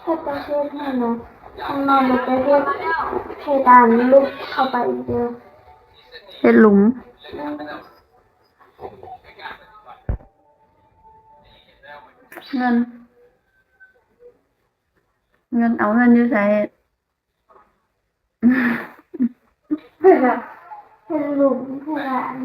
ເຮັດແຕ່ເຮັດຫັ້ນນະ ຂ້າງນອກມັນຈະເຮັດເພດານຫຼຸດເຂົ້າໄປອີກເດີ ເຮັດຫຼຸມ. ເງິນ ເງິນ ເອົາເງິນຢູ່ໃສ? ເຮັດແບບ ເຮັດຫຼຸມເພດານ.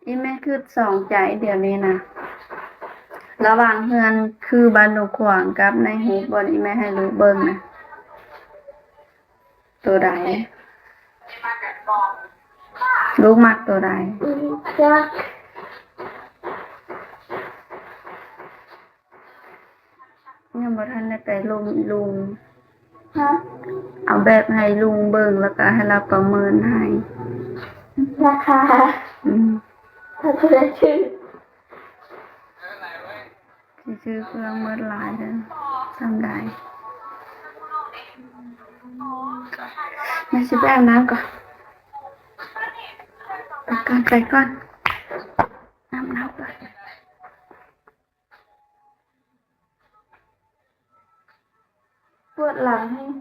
ອີ່ແມ່ຄຶດສອງໃຈດຽວນີ້ນະ ລະຫວ່າງເຮືອນຄືບ້ານດົງຂວາງກັບໃນຮູບບ່ອນອີ່ແມ່ໃຫ້ລູກເບິ່ງນະ ໂຕໃດ? ລູກມັກໂຕໃດ? ຈັກ ຍັງບໍ່ທັນໄດ້ໄປລົມລຸງ. ຮະ? ເອົາແບບໃຫ້ລຸງເບິ່ງ ແລ້ວກໍໃຫ້ລາວປະເມີນໃຫ້ ລາຄາ. ອືມ ຖ້າຜູ້ໃດຖືກ ຊິຊື້ເຄື່ອງໝົດຫຼາຍເດີ ສ່ຳໃດ. ແມ່ຊິໄປອາບນ້ຳກ່ອນ ໄປກ່ອນ ໄປກ່ອນ ອາບນ້ຳກ່ອນ. ປວດຫຼັງແຮງ.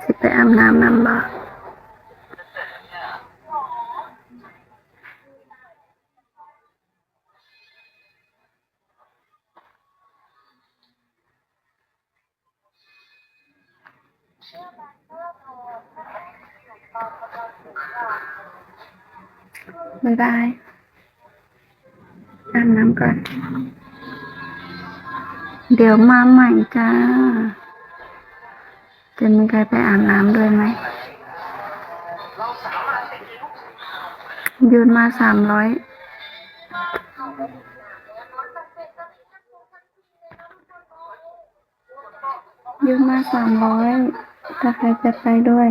ຊິໄປອາບນ້ຳນຳບໍ່? ບາຍບາຍ ອາບນ້ຳກ່ອນ ດຽວມາໃໝ່ຈ້າ. ຈະມີໃຜໄປອາບນ້ຳດ້ວຍໄໝ? ໂຍນມາສາມຮ້ອຍ ໂຍນມາສາມຮ້ອຍ ຖ້າໃຜຈະໄປດ້ວຍ.